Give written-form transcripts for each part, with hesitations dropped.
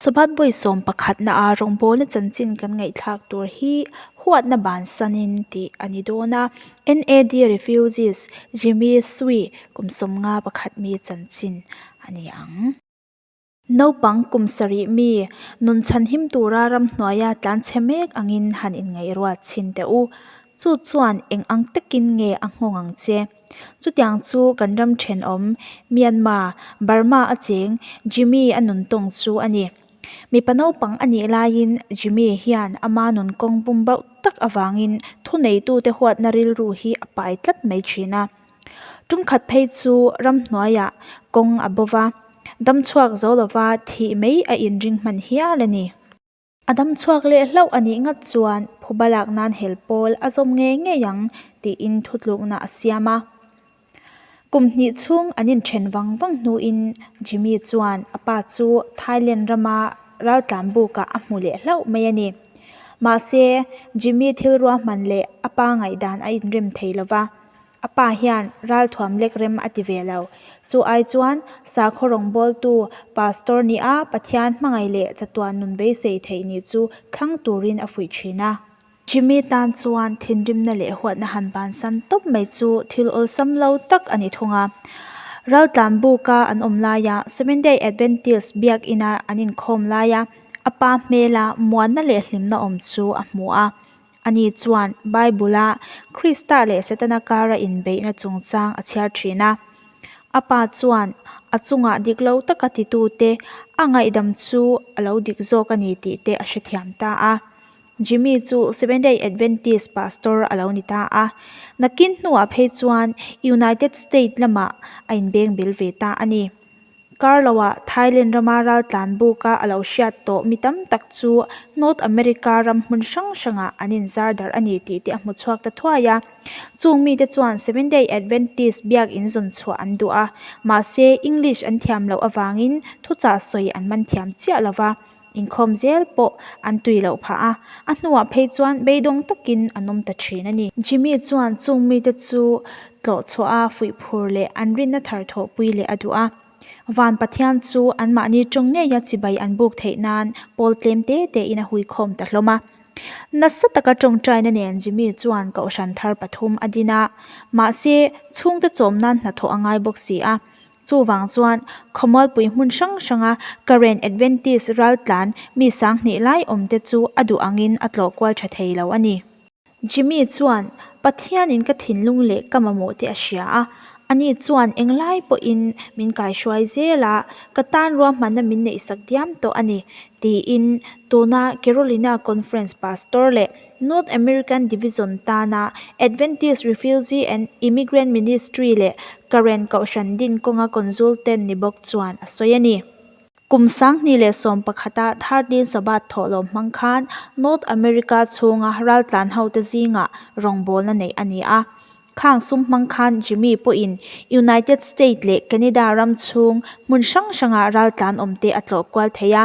Sabbath vawi 11 a rawngbawlna chanchin kan ngaihthlak tur hi huatna bansanin tih a ni dawn a. NAD Refugees Jimmy Sui kum 51 mi chanchin a ni ang. Naupang kum sarih mi nun chhanhim tura ramhnuaia tlanchhe mek angin han inngaihruat chhin teh u. Chu chuan eng ang takin nge a nghawng ang che? Chutiang chu kan ram thenawm Myanmar, Burma a cheng Jimmy a nun tawng chu a ni. Mipa naupang a nih laiin Jimmy hian ama nun kawng bum bauh tak avangin thuneitute huatna rilru hi a pai tlat mai thin a. Tum khat phei chu ramhnuaiah kawng a bo va, damchhuak zo lova thih mai a inring hman hial a ni. A dam chhuak leh hlauh a nih ngat chuan phuba lak nan hel pawl a zawm ngei ngei ang tiin thutlukna a siam a. Kum hnih chhung an inthen vang vang hnuin Jimmy chuan a pa chu Thailand rama raltlan bukah a hmu leh hlauh mai a ni. Mahse, Jimmy thil ruahman leh a pa ngaihdan a inrem thei lo va. A pa hian ralthuam lek rem a ti ve lo. Chu ai chuan sakhaw rawngbawltu Pastor nia Pathian hmangaih leh chatuan nun beisei theih nih chu thlang turin a fuih thin a. Jimmy tan chuan thinrimna leh huatna han bansan tawp mai chu thil awlsam lo tak a ni thung a. Raltlan buka an awm laia Seventh-day Adventist biakina an inkhawm laia a pa hmela muanna leh hlimna awm chu a hmu a. Ani chuan Bible-a Krista leh Setana kara inbeihna chungchang a chhiar thin a. A pa chuan a chungah dik lo taka titute a ngaihdam chu a lo dik zawk a ni tih te a hrethiam ta a. Jimmy chu Seventh-day Adventist pastor a lo ni ta a. Nakin hnuah phei chuan United State lamah a inbeng bel ve ta a ni. Kar loah Thailand rama raltlan buka a lo hriat tawh mi tam tak chu North America ram hmun hrang hrangah an inzar darh a ni tih te a hmu chhuak ta thuai a. Chung mite chuan Seventh-day Adventist biak inzawn chhuah an duh a, mahse English an thiam loh avangin thuchah sawi an man thiam chiah lo va, inkhawm zel pawh an tui loh phah a, a hnuah phei chuan beidawng takin an awm ta thin a ni. Jimmy chuan chung mite chu tlawh chhuah a fuih phur leh an rinna thar thawhpui leh a duh a. Van Pathian chu anmahni tawng ngeia chibai an buk theih nan pawl tlem te tein a huikhawm ta hlawm a. Nasa taka tawngtaina nen Jimmy chuan kohhran thar pathum a din a, mahse chhungte chawm nan hnathawh a ngai bawk si a. Chuvang chuan khawmualpui hmun hrang hranga Karen Adventist raltlan mi sanghnih lai awmte chu a duh angin a tlawh kual tha thei lo a ni. Jimmy chuan, Pathianin ka thinlung leh ka mamawh te a hria a, ani chuan englai pawhin min kaihruai zel a, ka tan ruahmanna min neihsak diam tawh a ni, tiin tuna Carolina Conference Pastor leh North American Division tana Adventist Refugee and Immigrant Ministry leh Karen Kohhran din kawnga consultant ni bawk chuan a sawi a ni. Kum 2011-a Thirteen Sabbath thawhlawm hmang khan North America chhunga raltlan hote zingah rawngbawlna neih a ni a. Khang sum hmang khan Jimmy pawhin United States leh Canada ram chhung hmun hrang hranga raltlan awmte a tlawh kual thei a.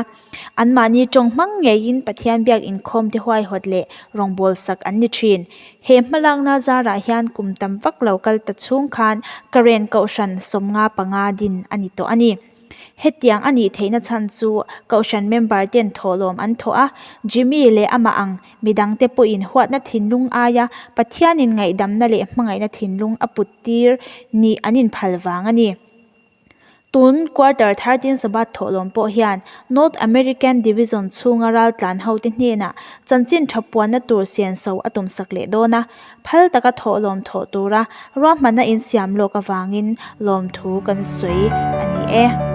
Anmahni tawng hmang ngeiin Pathian biak inkhawmte huaihawt leh rawngbawlsak an ni thin. He hmalakna zarah hian kum tam vak lo kal ta chhung khan Karen Kohhran 55 din a ni tawh a ni. Hetiang a nih theihna chhan chu Kohhran member ten thawhlawm an thawh a, Jimmy leh amah ang midangte pawhin huatna thinlung aia Pathianin ngaihdamna leh hmangaihna thinlung a put tir nih an inphal vang a ni. Tun quarter 13 Sabbath thawhlawm pawh hian North American Division chhunga raltlan hote hnenah chanchin tha puanna tur senso a tumsak leh dawn a, phal taka thawhlawm thawh tura ruahmanna insiam lawk avangin lawmthu kan sawi a ni e.